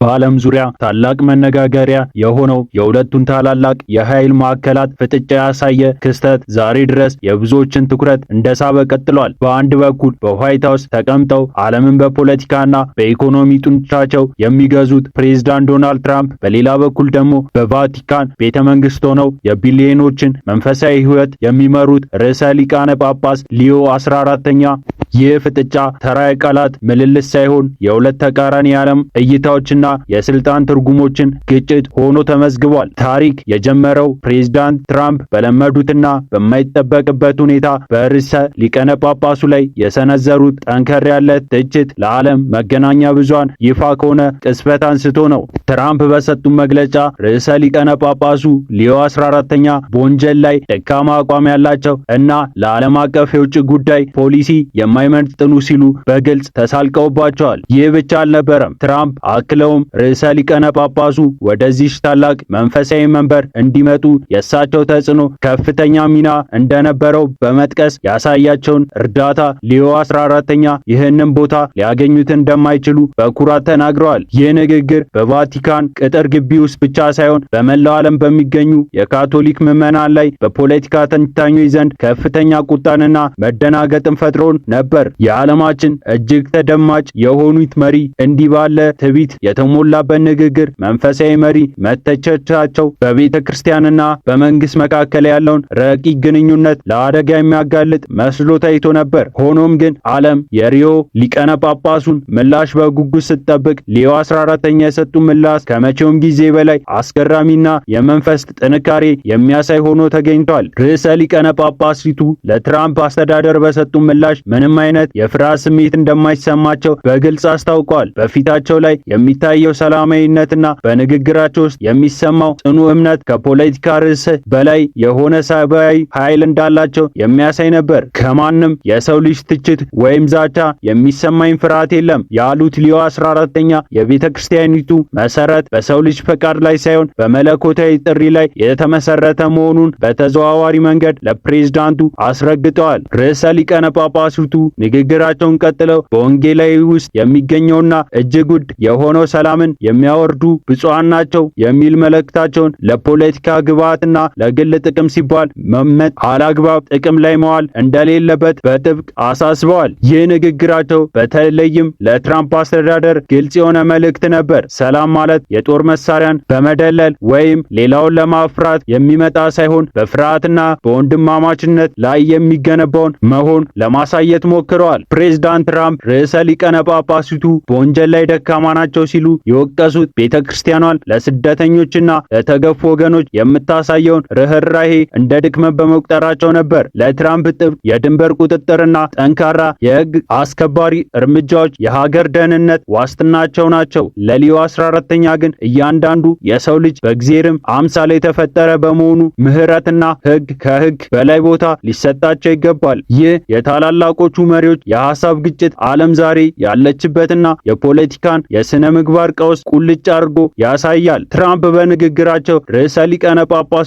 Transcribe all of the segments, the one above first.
በዓለም ዙሪያ ታላቅ መነጋገሪያ የሆነው የሁለቱን ታላላቅ የኃይል ማዕከላት ፍጥጫ ያሳየ ክስተት ዛሬ ድረስ የብዙዎችን ትኩረት እንደሳበ ቀጥሏል። በአንድ በኩል በዋይት ሀውስ ተቀምጠው ዓለምን በፖለቲካና በኢኮኖሚ ጡንቻቸው የሚገዙት ፕሬዝዳንት ዶናልድ ትራምፕ፣ በሌላ በኩል ደግሞ በቫቲካን ቤተ መንግስት ሆነው የቢሊዮኖችን መንፈሳዊ ሕይወት የሚመሩት ርዕሰ ሊቃነ ጳጳስ ሊዮ 14ኛ። ይህ ፍጥጫ ተራ የቃላት ምልልስ ሳይሆን የሁለት ተቃራኒ የዓለም እይታዎችና የስልጣን ትርጉሞችን ግጭት ሆኖ ተመዝግቧል። ታሪክ የጀመረው ፕሬዝዳንት ትራምፕ በለመዱትና በማይጠበቅበት ሁኔታ በርዕሰ ሊቃነ ጳጳሱ ላይ የሰነዘሩት ጠንከር ያለ ትችት ለዓለም መገናኛ ብዙሃን ይፋ ከሆነ ቅጽበት አንስቶ ነው። ትራምፕ በሰጡት መግለጫ ርዕሰ ሊቃነ ጳጳሱ ሊዮ 14ኛ በወንጀል ላይ ደካማ አቋም ያላቸው እና ለዓለም አቀፍ የውጭ ጉዳይ ፖሊሲ የማይመጥኑ ሲሉ በግልጽ ተሳልቀውባቸዋል። ይህ ብቻ አልነበረም። ትራምፕ አክለውም ርዕሰ ሊቃነ ጳጳሱ ወደዚህ ታላቅ መንፈሳዊ መንበር እንዲመጡ የእሳቸው ተጽዕኖ ከፍተኛ ሚና እንደነበረው በመጥቀስ ያሳያቸውን እርዳታ ሊዮ 14ኛ ይህንን ቦታ ሊያገኙት እንደማይችሉ በኩራት ተናግረዋል። ይህ ንግግር በቫቲካን ቅጥር ግቢ ውስጥ ብቻ ሳይሆን በመላው ዓለም በሚገኙ የካቶሊክ ምዕመናን ላይ በፖለቲካ ተንታኞች ዘንድ ከፍተኛ ቁጣንና መደናገጥን ፈጥሮ ነበር። የዓለማችን እጅግ ተደማጭ የሆኑት መሪ እንዲህ ባለ ትዕቢት የተሞላበት ንግግር መንፈሳዊ መሪ መተቸታቸው በቤተ ክርስቲያንና በመንግስት መካከል ያለውን ረቂቅ ግንኙነት ለአደጋ የሚያጋልጥ መስሎ ታይቶ ነበር። ሆኖም ግን ዓለም የሪዮ ሊቃነ ጳጳሱን ምላሽ በጉጉት ስትጠብቅ ሊዮ 14ኛ የሰጡ ምላሽ ከመቼውም ጊዜ በላይ አስገራሚና የመንፈስ ጥንካሬ የሚያሳይ ሆኖ ተገኝቷል። ርዕሰ ሊቃነ ጳጳሲቱ ለትራምፕ አስተዳደር በሰጡ ምላሽ ምንም አይነት የፍርሃት ስሜት እንደማይሰማቸው በግልጽ አስታውቀዋል። በፊታቸው ላይ የሚታየው ሰላማዊነትና በንግግራቸው ውስጥ የሚሰማው ጽኑ እምነት ከፖለቲካ ርዕስ በላይ የሆነ ሰብአዊ ኃይል እንዳላቸው የሚያሳይ ነበር። ከማንም የሰው ልጅ ትችት ወይም ዛቻ የሚሰማኝ ፍርሃት የለም ያሉት ሊዮ 14ኛ የቤተ ክርስቲያኒቱ መሰረት በሰው ልጅ ፈቃድ ላይ ሳይሆን በመለኮታዊ ጥሪ ላይ የተመሰረተ መሆኑን በተዘዋዋሪ መንገድ ለፕሬዝዳንቱ አስረግጠዋል። ርዕሰ ሊቃነ ጳጳሳቱ ንግግራቸውን ቀጥለው በወንጌላዊ ውስጥ የሚገኘውና እጅግ ውድ የሆነው ሰላምን የሚያወርዱ ብፁዓን ናቸው የሚል መልእክታቸውን ለፖለቲካ ግብዓትና ለግል ጥቅም ሲባል አላግባብ ጥቅም ላይ መዋል እንደሌለበት በጥብቅ አሳስበዋል። ይህ ንግግራቸው በተለይም ለትራምፕ አስተዳደር ግልጽ የሆነ መልእክት ነበር። ሰላም ማለት የጦር መሳሪያን በመደለል ወይም ሌላውን ለማፍራት የሚመጣ ሳይሆን በፍርሃትና በወንድማማችነት ላይ የሚገነባውን መሆን ለማሳየት ሞክረዋል። ፕሬዝዳንት ትራምፕ ርዕሰ ሊቃነ ጳጳሳቱ በወንጀል ላይ ደካማ ናቸው ሲሉ የወቀሱት ቤተ ክርስቲያኗን ለስደተኞችና ለተገፉ ወገኖች የምታሳየውን ርኅራሄ እንደ ድክመት በመቁጠራቸው ነበር። ለትራምፕ ጥብቅ የድንበር ቁጥጥርና ጠንካራ የሕግ አስከባሪ እርምጃዎች የሀገር ደህንነት ዋስትናቸው ናቸው። ለሊዮ 14ኛ ግን እያንዳንዱ የሰው ልጅ በእግዚአብሔርም አምሳል የተፈጠረ በመሆኑ ምሕረትና ሕግ ከሕግ በላይ ቦታ ሊሰጣቸው ይገባል። ይህ የታላላቆቹ መሪዎች የሐሳብ ግጭት ዓለም ዛሬ ያለችበትና የፖለቲካን የስነ ምግባር ቀውስ ቁልጭ አድርጎ ያሳያል። ትራምፕ በንግግራቸው ርዕሰ ሊቃነ ጳጳሳቱ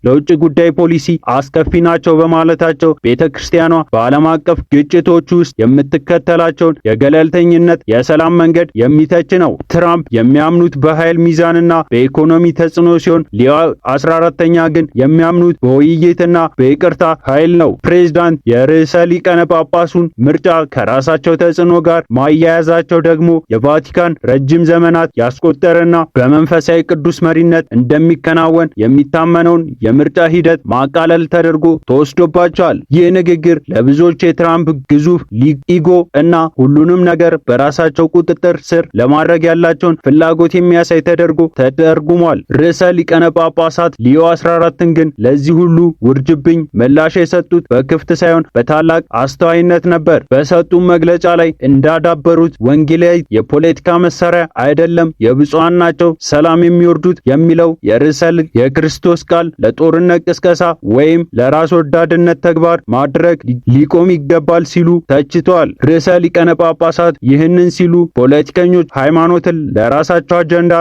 ለውጭ ጉዳይ ፖሊሲ አስከፊ ናቸው በማለታቸው ቤተ ክርስቲያኗ በዓለም አቀፍ ግጭቶች ውስጥ የምትከተላቸውን የገለልተኝነት የሰላም መንገድ የሚተች ነው። ትራምፕ የሚያምኑት በኃይል ሚዛንና በኢኮኖሚ ተጽዕኖ ሲሆን ሊዮ 14ኛ ግን የሚያምኑት በውይይትና በይቅርታ ኃይል ነው። ፕሬዝዳንት የርዕሰ ሊቃነ ጳጳሱን ምርጫ ከራሳቸው ተጽዕኖ ጋር ማያያዛቸው ደግሞ የቫቲካን ረጅም ዘመናት ያስቆጠረና በመንፈሳዊ ቅዱስ መሪነት እንደሚከናወን የሚታመነውን የምርጫ ሂደት ማቃለል ተደርጎ ተወስዶባቸዋል። ይህ ንግግር ለብዙዎች የትራምፕ ግዙፍ ego እና ሁሉንም ነገር በራሳቸው ቁጥጥር ስር ለማድረግ ያላቸውን ፍላጎት የሚያሳይ ተደርጎ ተተርጉሟል። ርዕሰ ሊቃነ ጳጳሳት ሊዮ 14ን ግን ለዚህ ሁሉ ውርጅብኝ ምላሽ የሰጡት በክፍት ሳይሆን በታላቅ አስተዋይነት ነበር። በሰጡ መግለጫ ላይ እንዳዳበሩት ወንጌላዊ የፖለቲካ መሳሪያ አይደለም፣ የብፁዓን ናቸው ሰላም የሚወርዱት የሚለው የርዕሰ የክርስቶስ ቃል ለጦርነት ቅስቀሳ ወይም ለራስ ወዳድነት ተግባር ማድረግ ሊቆም ይገባል ሲሉ ተችተዋል። ርዕሰ ሊቃነ ጳጳሳት ይህንን ሲሉ ፖለቲከኞች ሃይማኖትን ለራሳቸው አጀንዳ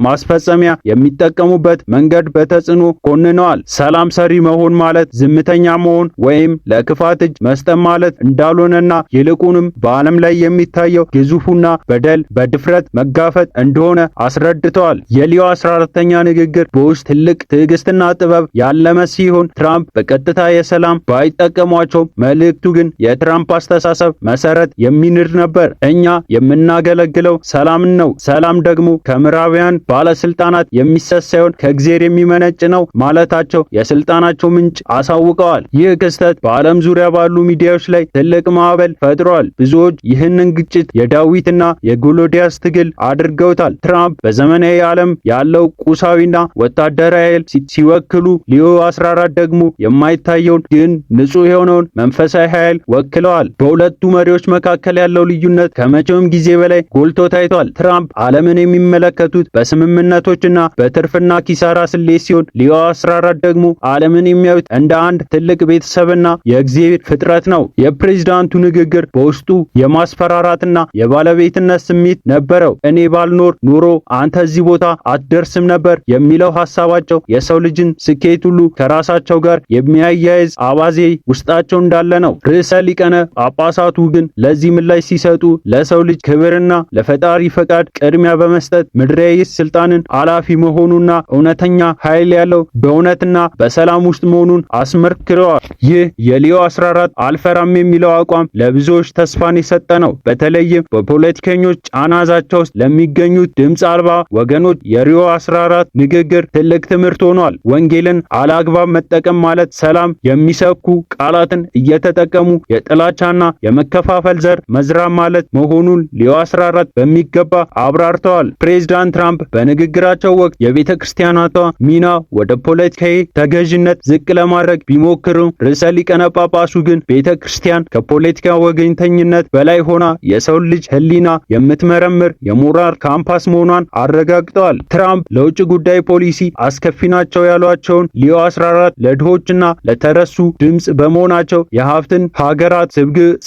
ማስፈጸሚያ የሚጠቀሙበት መንገድ በተጽዕኖ ኮንነዋል። ሰላም ሰሪ መሆን ማለት ዝምተኛ መሆን ወይም ለክፋት እጅ መስጠት ማለት እንዳልሆነና ይልቁንም በዓለም ላይ የሚታየው ግዙፉና በደል በድፍረት መጋፈጥ እንደሆነ አስረድተዋል። የሊዮ 14ኛ ንግግር በውስጥ ትልቅ ትዕግስትና ጥበብ ያለመ ሲሆን ትራምፕ በቀጥታ የሰላም ባይጠቀሟቸውም መልእክቱ ግን የትራምፕ አስተሳሰብ መሰረት የሚንድ ነበር። እኛ የምናገለግለው ሰላምን ነው። ሰላም ደግሞ ከምዕራባውያን ባለስልጣናት የሚሰጥ ሳይሆን ከእግዚአብሔር የሚመነጭ ነው ማለታቸው የስልጣናቸው ምንጭ አሳውቀዋል። ይህ ክስተት በዓለም ዙሪያ ባሉ ሚዲያዎች ላይ ትልቅ ማዕበል ፈጥሯል። ብዙዎች ይህንን ግጭት የዳዊትና የጎልያድ ትግል አድርገውታል። ትራምፕ በዘመናዊ ዓለም ያለው ቁሳዊና ወታደራዊ ኃይል ሲወክሉ፣ ሊዮ 14 ደግሞ የማይታየውን ግን ንጹህ የሆነውን መንፈሳዊ ኃይል ወክለዋል። በሁለቱ መሪዎች መካከል ያለው ልዩነት ከመቼውም ጊዜ በላይ ጎልቶ ታይቷል። ትራምፕ ዓለምን የሚመለከቱት በስምምነቶችና በትርፍና ኪሳራ ስሌት ሲሆን፣ ሊዮ 14 ደግሞ ዓለምን የሚያዩት እንደ አንድ ትልቅ ቤተሰብና የእግዚአብሔር ፍጥረት ነው። የፕሬዝዳንቱ ንግግር በውስጡ የማስፈራራትና የባለቤትነት ስሜት ነበረው። እኔ ባልኖር ኖሮ አንተ እዚህ ቦታ አትደርስም ነበር የሚለው ሐሳባቸው የሰው ልጅን ስኬት ሁሉ ከራሳቸው ጋር የሚያያይዝ አባዜ ውስጣቸው እንዳለ ነው። ርዕሰ ሊቃነ ጳጳሳቱ ግን ለዚህ ምላሽ ሲሰጡ ለሰው ልጅ ክብርና ለፈጣሪ ፈቃድ ቅድሚያ በመስጠት ምድራዊ ስልጣንን አላፊ መሆኑና እውነተኛ ኃይል ያለው በእውነትና በሰላም ውስጥ መሆኑን አስመርክረዋል። ይህ የሊዮ 14 አልፈራም የሚለው አቋም ለብዙዎች ተስፋን የሰጠ ነው። በተለይም በፖለቲከኞች ጫና ዛቻ ውስጥ ለሚገኙት ድምፅ አልባ ወገኖች የሪዮ 14 ንግግር ትልቅ ትምህርት ሆኗል። ወንጌልን አላግባብ መጠቀም ማለት ሰላም የሚሰብኩ ቃላትን እየተጠቀሙ የጥላቻና የመከፋፈል ዘር መዝራት ማለት መሆኑን ሊዮ 14 በሚገባ አብራርተዋል። ፕሬዝዳንት ትራምፕ በንግግራቸው ወቅት የቤተ ክርስቲያናቷ ሚና ወደ ፖለቲካዊ ተገዥነት ዝቅ ለማድረግ ቢሞክሩም ርዕሰ ሊቃነ ጳጳሱ ግን ቤተ ክርስቲያን ከፖለቲካ ወገንተኝነት በላይ ሆና የሰው ልጅ ሕሊና የምትመረምር የሞራል ካምፓስ መሆኗን አረጋግጠዋል። ትራምፕ ለውጭ ጉዳይ ፖሊሲ አስከፊ ናቸው ያሏቸውን ሊዮ 14 ለድሆችና ለተረሱ ድምጽ በመሆናቸው የሀብትን ሀገራት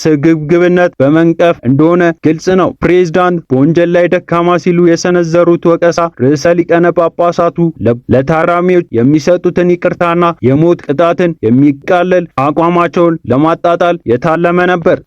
ስግብግብነት በመንቀፍ እንደሆነ ግልጽ ነው። ፕሬዝዳንት በወንጀል ላይ ደካማ ሲሉ የሰነዘሩት ወቀሳ ርዕሰ ሊቃነ ጳጳሳቱ ለታራሚዎች የሚሰጡትን ይቅርታና የሞት ቅጣትን የሚቃለል አቋማቸውን ለማጣጣል የታለመ ነበር።